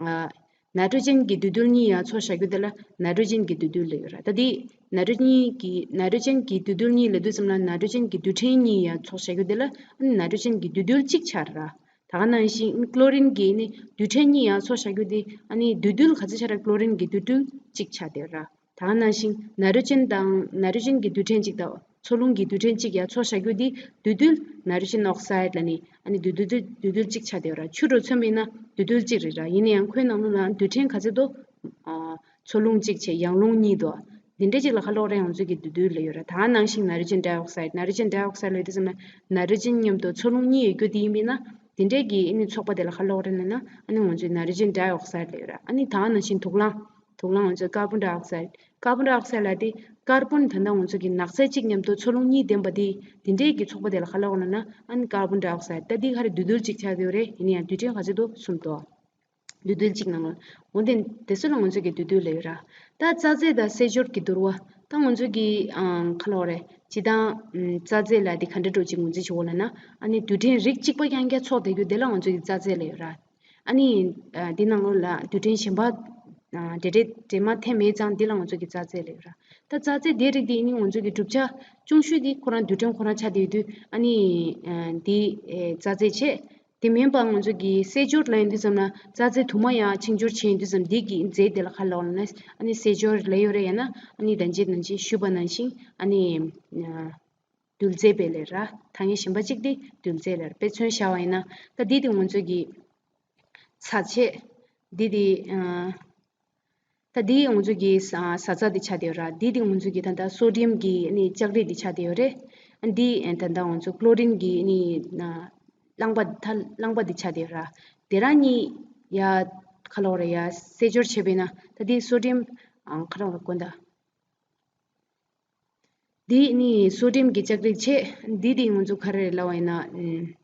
ཨ་ནའི་ཊྲོ་ཇེན་གྱི་འདུས་རྡུལ་གཉིས་ཡང་ཚོགས་བཞག་རྒྱུ་དེ་ལ་ནའི་ཊྲོ་ཇེན་གྱི་འདུས་རྡུལ་ལབ་ཡོད་ར། ད་དེ་ནའི་ཊྲོ་གཉིས་ཀྱི་ནའི་ཊྲོ་ཇེན་གྱི་འདུས་རྡུལ་གཉིས་ལབ་དུས་ཙམ་ལ་ནའི་ཊྲོ་ཇེན་གྱི་རྡུལ་ཕྲན་གཉིས་ཡང་ཚོགས་བཞག་རྒྱུ་དེ་ལ་ཨ་ནི་ནའི་ཊྲོ་ཇེན་གྱི་འདུས་རྡུལ་གཅིག་ཆགས་ར། ད་ག་ནང་བཞིན་ཀློ་རིན་གྱི་ནི་རྡུལ་ཕྲན་གཉིས་ཡང་ཚོགས་བཞག་རྒྱུ་དེ་ཨ་ནི་འདུས་རྡུལ་ག་ཚོད་ཆགས་ར། ཀློ་རིན་གྱི་འདུས་རྡུལ་གཅིག་ཆགས་བསྡད་ཡོད་ར། ད་ག་ནང་བཞིན་ནའི་ཊྲོ་ཇེན་དང་ནའི་ཊྲོ་ཇེན་གྱི་རྡུལ་ཕྲན་གཅིག་དང་། འཚོ་རླུང་གི་རྡུལ་ཕྲན་གཅིག་ཡང་ཚོགས་བཞག་རྒྱུ་འདི་འདུས་རྡུལ་ནའི་ཊྲོ་ཇེན་ཨོག་སའིཌ་ལབ་ནི་ཨ་ནི་འདུས་རྡུལ་འདུས་རྡུལ་གཅིག་ཆགས་བསྡད་ཡོད་ར། ཆུ་འདྲ་བོ་མཚོན་པ་ཡིན་ན་འདུས་རྡུལ་གཅིག་རེད་ར། ཡིན་ན་ཡང་ཁོའི་ནང་ལོགས་ལ་རྡུལ་ཕྲན་ག་ཚོད་འདུག། ཨ་འཚོ་རླུང་གཅིག་བྱས་ཡང་རླུང་གཉིས་འདུག། འདི་འདྲ་གཅིག་ལ་ག་ལབ་རེད། ང་ཚོས་ཀྱི་འདུས་རྡུལ་ལབ་ཡོད་ར། ད་ག་ནང་བཞིན་ནའི་ཊྲོ་ཇེན་ཌའི་ཨོག་སའིཌ། ནའི་ཊྲོ་ཇེན་ཌའི་ཨོག་སའིཌ་ལབ་དུས་ཙམ་ལ་ནའི་ཊྲོ་ཇེན་མཉམ་དུ་འཚོ་རླུང་གཉིས་ཡོད་རྒྱུ་དེ་ཡིན་པ་ཡིན་ན་འདི་འདྲའི་གི་ཨ་ནི་ཚོགས་པ་དེ་ལ་ག་ལབ་རེད་ལབ་ན་ཨ་ནི་ང་ཚོས་ནའི་ཊྲོ་ཇེན་ཌའི་ཨོག་སའིཌ་ལབ་ཡོད་ར། ཨ་ནི་ད་ག་ནང་བཞིན་དུག་རླངས། དུག་རླངས་ང་ཚོས་ཀར་བོན་ཌའི་ཨོག་སའིཌ། ཀར་བོན་ཌའི་ཨོག་སའིཌ་ལབ་དེ་ཀར་བོན་ད་ལྟ་ང་ཚོ་གི་ནག་རྫས་གཅིག་མཉམ་དུ་འཚོ་རླུང་གཉིས་ལྡན་པ་དེ་དེ་འདྲའི་གི་ཚོགས་པ་དེ་ལ་ག་ལབ་ལབ་ན་ཨ་ནི་ཀར་བོན་ཌའི་ཨོག་སའིཌ། ད་འདི་ག་རེ་འདུས་རྡུལ་གཅིག་ཆགས་ཡོད་རེད། ཡིན་ན་ཡང་རྡུལ་ཕྲན་ག་ཚོད་འདུག། གསུམ་འདུག། འདུས་རྡུལ་གཅིག་ནང་ལ་འོན་ཏེ་དེ་ཚོ་ལ་ང་ཚོ་གི་འདུས་རྡུལ་ལབ་ཡོད་ར། ད་རྩ་རྫས་དང་སེལ་སྦྱོར་གྱི་བསྡུར་བ། ད་ང་ཚོ་གི་ཨང་ག་ལབ་རེད། སྤྱིར་བཏང་ཨམ་རྩ་རྫས་ལབ་དེ་ག་འདྲ་འདྲ་ཅིག་ངོས་འཛིན་བྱེད་དགོས་ལབ་ན་ཨ་ནི་རྡུལ་ཕྲན་རིགས་གཅིག་པ་རྐྱང་རྐྱང་ཚོགས་བསྡད་རྒྱུ་དེ་ལ་ང་ཚོ་གི་རྩ་རྫས་ལབ་ཡོད་ར། ཨ་ནི་ཨ་འདི་ནང་ལོགས་ལ་རྡུལ་ཕྲན་གཞན་པ་ཨ་འདྲེས་འདྲེས་འདྲེས་མ་ཐེབས་མེད་ཙང་འདི་ལ་ང་ཚོ་གི་རྩ་རྫས་ལབ་ཡོད་ར། ད་རྩ་རྫས་དེ་རིགས་དེ་ཨ་ནི་ང་ཚོ་གི་གྲུབ་ཆ་ཆུང་ཤོས་དེ་ཁོ་རང་རྡུལ་ཕྲན་ཁོ་རང་ཆགས་བསྡད་ཡོད་དུས་ཨ་ནི་ཨ་འདི་ཨེ་རྩ་རྫས་བྱས། དེ་མིན་པ་ང་ཚོ་གི་སེལ་སྦྱོར་ལབ་ཡོང་དུས་ཙམ་ལ་རྩ་རྫས་དུ་མ་ཡང་ཆིངས་སྦྱོར་བྱེད་ཡོང་དུས་ཙམ་འདི་གི་རྫས་དེ་ལ་ག་ལབ་ལབ་ན་ཨ་ནི་སེལ་སྦྱོར་ལབ་ཡོད་རེད། ཡང་ན་ཨ་ནི་ད་ཅི་ནང་བཞིན་ཞུས་པ་ནང་བཞིན་ཨ་ནི་འདུལ་རྫས་པས་ལབ་ར། ཐ་སྙད་གཞན་པ་གཅིག་དེ་འདུལ་རྫས་ལབ་ར། དཔེ་མཚོན་བཞག་པ་ཡིན་ན་ད་འདི་དེ་ང་ཚོ་གི་ཚྭ་ཆད། འདི་དེ་ད་འདི་ང་ཚོ་གི་ས་ས་ཚྭ་འདི་ཆགས་བསྡད་ཡོད་ར། འདི་དེ་ང་ཚོ་གི་ད་ལྟ་སོ་ཌི་ཡམ་གི་ནི་ལྕགས་རིགས་འདི་ཆགས་བསྡད་ཡོད་རེད། འདི་ད་ལྟ་ང་ཚོ་ཀློ་རིན་གི་ནི་རླངས་པ་ད་རླངས་པ་འདི་ཆགས་བསྡད་ཡོད་ར། དེ་རང་གཉིས་ཡ་ག་ལབ་ར་ཡ་སེལ་སྦྱོར་བྱས་པས་ན་ད་འདི་སོ་ཌི་ཡམ་ག་ལབ་ར་དགོངས་དག་འདི་ནི་སོ་ཌི་ཡམ་གྱི་ལྕགས་རིགས་བྱས། འདི་དེ་ང་ཚོ་ག་རེ་རེད་ལབ་པ་ཡིན་ན།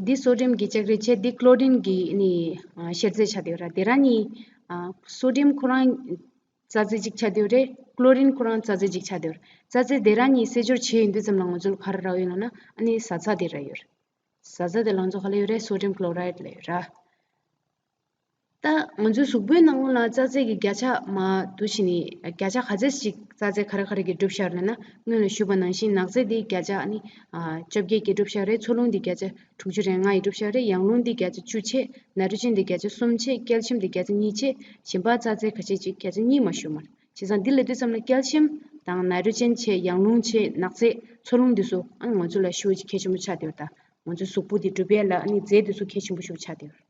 འདི་སོ་ཌི་ཡམ་གྱི་ལྕགས་རིགས་བྱས། འདི་ཀློ་རིན་གྱི་ནི་ཤེར་རྫས་ཆགས་བསྡད་ཡོད་ར། དེ་རང་གཉིས་སོ་ཌི་ཡམ་ཁོ་རང་རྩ་རྫས་གཅིག་ཆགས་བསྡད་ཡོད་རེད། ཀློ་རིན་ཁོ་རང་རྩ་རྫས་གཅིག་ཆགས་བསྡད་ཡོད་རེད། རྩ་རྫས་དེ་རང་གཉིས་སེལ་སྦྱོར་བྱས་ཡོང་དུས་ཙམ་ལ་ང་ཚོ་ལ་ག་རེ་རག་ཡོད་ལབ་ན་ཨ་ནི་ས་ཚྭ་དེ་རག་ཡོད་རེད། ས་ཚྭ་དེ་ལ་ང་ཚོ་ག་ལབ་ཡོད་རེད། སོ་ཌི་ཡམ་ཀློ་རའིཌ་ལབ་ཡོད་ར། ད་ང་ཚོའི་གཟུགས་པོའི་ནང་ལོགས་ལ་རྩ་རྫས་ཀྱི་བརྒྱ་ཆ་མར་བསྡུ་བྱས་ནས་བརྒྱ་ཆ་ག་ཚད་ཅིག་རྩ་རྫས་ག་རེ་ག་རེ་གིས་གྲུབ་བཞག་ཡོད་ལབ་ན། སྔོན་ལ་ཞུས་པ་ནང་བཞིན་ནག་རྫས་དེ་བརྒྱ་ཆ་ཨ་ནི་བཅོ་བརྒྱད་ཀྱིས་གྲུབ་བཞག་རེད། འཚོ་རླུང་དེ་བརྒྱ་ཆ་དྲུག་ཅུ་རེ་ལྔ་ཡིས་གྲུབ་བཞག་རེད། ཡང་རླུང་དེ་བརྒྱ་ཆ་བཅུ་བྱས། ནའི་ཊྲོ་ཇན་དེ་བརྒྱ་ཆ་གསུམ་བྱས། ཀལ་ཤིམ་དེ་བརྒྱ་ཆ་གཉིས་བྱས། གཞན་པ་རྩ་རྫས་ག་ཚད་ཅིག་བརྒྱ་ཆ་གཉིས་མར་ཞུས་མ་རེད། བྱས་ཙང་འདི་ལབ་དུས་ཙམ་ལ་ཀལ་ཤིམ་དང་ནའི་ཊྲོ་ཇན་བྱས། ཡང་རླུང་བྱས། ནག་རྫས། འཚོ་རླུང་འདི་ཚོ་ཨ་ནི་ང་ཚོ་ལ་ཞེ་པོ་ཅིག་གལ་ཆེན་པོ་ཆགས་བསྡད་ཡོད་རེད། ད་ང་ཚོའི་གཟུགས་པོ་འདི་གྲུབ་ཡས་ལ་ཨ་ནི་རྫས་འདི་ཚོ་གལ་ཆེན་པོ་ཞེ་པོ་ཆགས་བསྡད་ཡོད་རེད།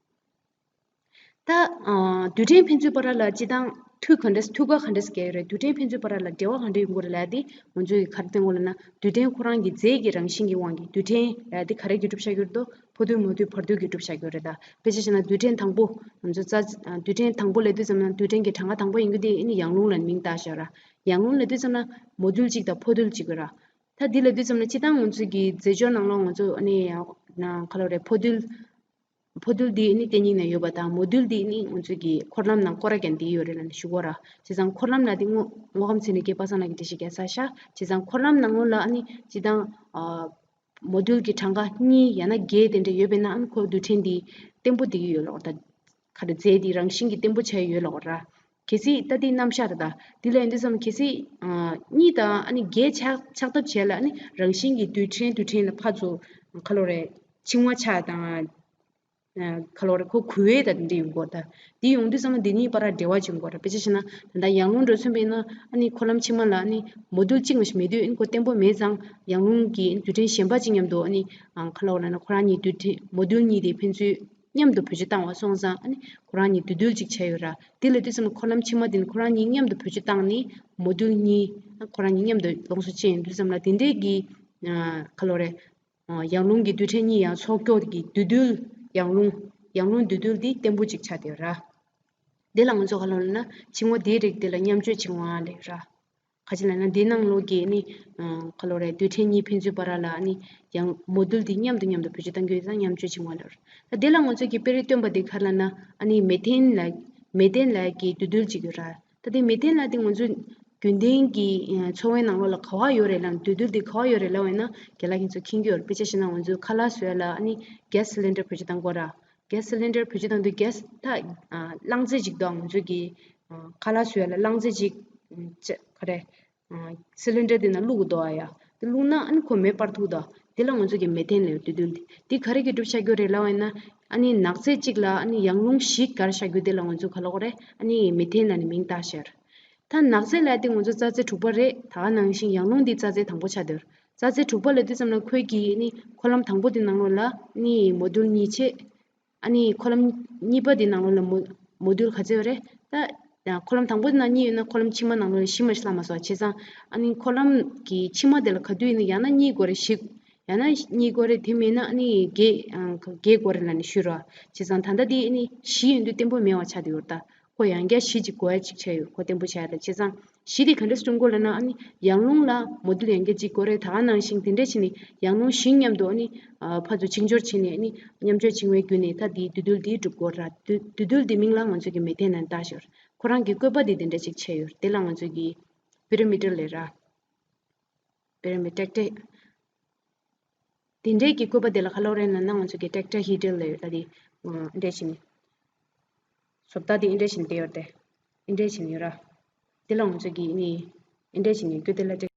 ད་ཨ་རྡུལ་ཕྲན་ཕན་ཚུན་བར་ལ་སྤྱིར་བཏང་མཐུད་ག་འདྲས་མཐུད་ཀ་ག་འདྲས་བརྒྱབ་ཡོད་རེད། རྡུལ་ཕྲན་ཕན་ཚུན་བར་ལ་འབྲེལ་བ་ག་འདྲས་ཡོང་གི་རེད་ལབ་དེ་ང་ཚོས་ག་རེ་བསྟན་དགོས་ལབ་ན། རྡུལ་ཕྲན་ཁོ་རང་གི་རྫས་ཀྱི་རང་བཞིན་གྱི་དབང་གིས་རྡུལ་ཕྲན་ལབ་དེ་ག་རེ་གིས་གྲུབ་བཞག་ཡོད་རེད་དོ། ཕོ་རྡུལ་མོ་རྡུལ་བར་རྡུལ་གྱིས་གྲུབ་བཞག་ཡོད་རེད། ད་དཔེ་ཆ་བཞག་ན་རྡུལ་ཕྲན་དང་པོ་ང་ཚོ་རྩ་རྡུལ་ཕྲན་དང་པོ་ལབ་དུས་ཙམ་ན་རྡུལ་ཕྲན་གྱི་གྲངས་ཀ་དང་པོ་ཡིན་རྒྱུ་དེ་ཨ་ནི་ཡང་རླུང་ལ་མིང་བཏགས་བཞག་ར། ཡང་རླུང་ལབ་དུས་ཙམ་ན་མོ་རྡུལ་གཅིག་དང་ཕོ་རྡུལ་གཅིག་ཡོད་ར། ད་འདི་ལབ་དུས་ཙམ་ན་སྤྱིར་བཏང་ང་ཚོ་གི་རྫས་སྦྱོར་ནང་ལོགས་ང་ཚོ་ཨ་ནི་ཡང་ན་ག་ལབ་རེད། ཕོ་རྡུལ། ཕོ་རྡུལ་འདི་ནི་གཏན་ཉིད་ནས་ཡོད་པ་དང་། མོ་རྡུལ་འདི་ནི་ང་ཚོ་གི་འཁོར་ལམ་ནང་སྐོར་ར་རྒྱག་འདི་ཡོད་རེད་ལབ་ནས་ཞུ་གོ་ར། བྱས་ཙང་འཁོར་ལམ་ལབ་འདི་དངོས་དངོས་ཁམས་ཚན་རིག་པས་པ་སངས་ལགས་ཀྱིས་འགྲེལ་བཤད་རྒྱག་ཚར་ཤག་བྱས་ཙང་འཁོར་ལམ་ནང་ལོགས་ལ་ཨ་ནི་སྤྱིར་བཏང་ཨ་མོ་རྡུལ་གྱི་གྲངས་ཀ་གཉིས་ཡང་ན་བརྒྱད་དེ་འདྲ་ཡོད་པས་ན་ཨ་ནི་ཁོ་རྡུལ་ཕྲན་འདི་བརྟན་པོ་བསྡད་ཀྱི་ཡོད་ལབ་ར། ད་ག་རེ་རྫས་འདི་རང་བཞིན་གྱིས་བརྟན་པོ་ཆགས་ཡོད་ལབ་ར། གལ་སྲིད་ད་འདི་རྣམ་གཞག་རེད། ད་འདི་ལ་ཡིན་དུས་ཙམ་གལ་སྲིད་ཨ་གཉིས་དང་ཨ་ནི་བརྒྱད་ཆགས་ཆགས་ཐབས་བྱས་ལ་ཨ་ནི་རང་བཞིན་གྱིས་རྡུལ་ཕྲན་རྡུལ་ཕྲན་ལ་ཕར་ཚུར་ག་ལབ་རེད། འཆིང་བ་ཆགས་དང་། ཨ་ག་ལབ་རེད། ཁོ་འགུལ་བས་ད་དེ་འདྲ་ཡོང་གི་ཡོད་རེད། ད་འདི་ཡོང་དུས་ཙམ་ལ་འདི་གཉིས་བར་ལ་འབྲེལ་བ་བྱེད་དགོས་རེད། དཔེ་ཆ་བཞག་ན་ད་ལྟ་ཡང་རླུང་འགྲོ་མཚོན་པས་ན་ཨ་ནི་འཁོར་ལམ་ཕྱི་མ་ལ་ཨ་ནི་མོ་རྡུལ་གཅིག་མ་གཏོགས་མེད་དུས་ཨ་ནི་ཁོ་བརྟན་པོ་མེད་ཙང་ཡང་རླུང་གི་རྡུལ་ཕྲན་གཞན་པ་གཅིག་མཉམ་དུ་ཨ་ནི་ཨ་ག་ལབ་རེད་ན་ཁོ་རང་གཉིས་རྡུལ་ཕྲན་མོ་རྡུལ་གཉིས་དེ་ཕན་ཚུན་མཉམ་དུ་བེད་སྤྱོད་བཏང་བ་སོང་ཙང་ཨ་ནི་ཁོ་རང་གཉིས་འདུས་རྡུལ་གཅིག་ཆགས་ཡོད་ར། དེ་ལབ་དུས་ཙམ་འཁོར་ལམ་ཕྱི་མ་དེ་ནི་ཁོ་རང་གཉིས་མཉམ་དུ་བེད་སྤྱོད་བཏང་ནས་མོ་རྡུལ་གཉིས་ཁོ་རང་གཉིས་མཉམ་དུ་ལོངས་སུ་སྤྱད་ཡོང་དུས་ཙམ་ལ་དེ་འདྲས་ཀྱི་ཨ་ག་ལབ་རེད། ཡང་རླུང་གི་རྡུལ་ཕྲན་གཉིས་ཡང་ཚོགས་ཀྱོག་གི་འདུས་རྡུལ། ཡང་རླུང་ཡང་རླུང་འདུས་རྡུལ་འདི་བརྟན་པོ་གཅིག་ཆགས་བསྡད་ཡོད་ར། དེ་ལ་ང་ཚོ་ག་ལབ་ལབ་ན་འཆིང་བ་དེའི་རིགས་དེ་ལ་མཉམ་སྤྱོད་འཆིང་བ་ལབ་ཡོད་ར། ག་ཅི་ལབ་ན་འདིའི་ནང་ལོགས་ཀྱི་ནི་ཨ་ག་ལབ་རེད། རྡུལ་ཕྲན་གཉིས་ཕན་ཚུན་བར་ལ་ནི་ཡང་མོ་རྡུལ་འདི་མཉམ་དུ་མཉམ་དུ་བེད་སྤྱོད་གཏང་རྒྱུ་ཡིན་ཙང་མཉམ་སྤྱོད་འཆིང་བ་ལབ་རེད། ད་དེ་ལ་ང་ཚོས་ཀྱི་དཔེ་རིས་སྟོན་པ་འདི་ག་རེ་ལབ་ན་ཨ་ནི་མེ་ཐན་ལབ་མེ་ཐན་ལབ་ཀྱི་འདུས་རྡུལ་ཅིག་ཡོད་ར། ད་དེ་མེ་ཐན་ལབ་དེ་ང་ཚོས་རྒྱུན་ལྡན་གྱི་ཨ་འཚོ་བའི་ནང་ལོགས་ལ་ག་པར་ཡོད་རེད་ལབ་ན་འདུས་རྡུལ་འདི་ག་པར་ཡོད་རེད་ལབ་པ་ཡིན་ན་རྒན་ལགས་ཁྱེད་ཚོ་མཁྱེན་གྱི་ཡོད་རེད། དཔེ་ཆ་བཞག་ན་ང་ཚོས་ཁ་ལག་བཟོ་ཡ་ལ་ཨ་ནི་གེ་སི་སི་ལིན་ཌར་བེད་སྤྱོད་གཏང་དགོས་ར། གེ་སི་སི་ལིན་ཌར་བེད་སྤྱོད་གཏང་དུས་གེ་སི་ད་ཨ་རླངས་རྫས་ཅིག་འདུག་ང་ཚོས་ཀྱི་ཨ་ཁ་ལག་བཟོ་ཡ་ལ་རླངས་རྫས་ཅིག་ཨ་ཅ་ག་རེ་ཨ་སི་ལིན་ཌར་དེ་ནང་བླུགས་དགོས་འདུག་ཨ་ཡ། དེ་བླུགས་ན་ཨ་ནི་ཁོ་མེ་སྤར་ཐུབ་འདུག་དེ་ལ་ང་ཚོས་ཀྱི་མེ་ཐན་ལབ་ཡོད། འདུས་རྡུལ་དེ་དེ་ག་རེ་གིས་གྲུབ་བཞག་རྒྱུ་རེད་ལབ་པ་ཡིན་ན་ཨ་ནི་ནག་རྫས་གཅིག་ལ་ཨ་ནི་ཡང་རླུང་བཞི་བརྒལ་བཞག་རྒྱུ་དེ་ལ་ང་ཚོས་ག་ལབ་དགོས་རེད། ཨ་ནི་མེ་ཐན་ལབ་ནས་མིང་བཏགས་བཞག་རེད། ད་ནག་རྫས་ལབ་དེ་ང་ཚོ་རྩ་རྫས་དྲུག་པ་རེད། ད་ག་ནང་བཞིན་ཡང་རླུང་འདི་རྩ་རྫས་དང་པོ་ཆགས་བསྡད་ཡོད་རེད། རྩ་རྫས་དྲུག་པ་ལབ་དུས་ཙམ་ལ་ཁོའི་གི་ནི་འཁོར་ལམ་དང་པོ་དེ་ནང་ལོགས་ལ་ནི་མོ་རྡུལ་གཉིས་བྱས། ཨ་ནི་འཁོར་ལམ་གཉིས་པ་དེ་ནང་ལོགས་ལ་མོ་མོ་རྡུལ་ག་ཚོད་ཡོད་རེད། ད་འཁོར་ལམ་དང་པོ་དེ་ནང་གཉིས་ཡོད་ན་འཁོར་ལམ་ཕྱི་མ་ནང་ལོགས་ལ་བཞི་མ་གཏོགས་ལྷག་མ་སོང་། བྱས་ཙང་ཨ་ནི་འཁོར་ལམ་གི་ཕྱི་མ་དེ་ལ་ག་དུས་ཡིན་ན་ཡང་ན་གཉིས་དགོས་རེད། བཞི་ཡང་ན་གཉིས་དགོས་རེད། དེ་མེད་ན་ཨ་ནི་བརྒྱད་ཨ་བརྒྱད་དགོས་རེད་ལབ་ནས་ཞུས་ར། བྱས་ཙང་ད་ལྟ་དེ་ཨ་ནི་བཞི་ཡོད་དུས་བརྟན་པོ་མེད་པ་ཆགས་བསྡད་ཡོད་རེད། ད་ཁོ་ཡང་བསྐྱར་བཞི་ཅིག་དགོས་ཡ་ཅིག་ཆགས་ཡོད། ཁོ་བརྟན་པོ་ཆགས་ཡ་ལ། བྱས་ཙང་གཞི་དེ་ག་འདྲས་སེ་གྲུབ་དགོས་ལབ་ན་ཨ་ནི་ཡང་རླུང་ལ་མོ་རྡུལ་ཡང་བསྐྱར་གཅིག་དགོས་རེད། ད་ག་ནང་བཞིན་དེ་འདྲས་བྱས་ནས་ཡང་རླུང་བཞི་མཉམ་དུ་ཨ་ནི་ཨ་ཕར་ཚུར་འཆིང་སྦྱོར་བྱས་ནས་ཨ་ནི་མཉམ་སྤྱོད་འཆིང་བའི་བརྒྱུད་ནས་ད་དེའི་འདུས་རྡུལ་དེ་གྲུབ་དགོས་ར། འདུས་འདུས་རྡུལ་དེ་མིང་ལ་ང་ཚོ་གི་མེ་ཐན་ལབ་ནས་བཏགས་བཞག་ཡོད་རེད། ཁོ་རང་གི་བཀོད་པ་དེ་དེ་འདྲས་ཅིག་ཆགས་ཡོད་རེད། དེ་ལ་ང་ཚོ་གི་པེ་རི་མི་ཊར་ལབ་ར། པེ་རི་མི་ཊར་ཊེ། དེ་འདྲའི་གི་བཀོད་པ་དེ་ལ་ག་ལབ་རེད་ལབ་ན་ང་ཚོ་གི་ཊེ་ཊ་ཧེ་ཌྲལ་ལབ་ཡོད། ད་དེ་ཨ་འདྲས་བྱས་ནས་བཟོ་ལྟ་དེ་འདྲས་བྱས་ནས་བསྡད་ཡོད་རེད། དེ་འདྲས་བྱས་ནས་ཡོད་ར། དེ་ལ་ང་ཚོ་གི་ནི་ ཨེ་འདྲས་བྱས་ནས་སྐྱོ་དེ་ལ་ཏྲེ།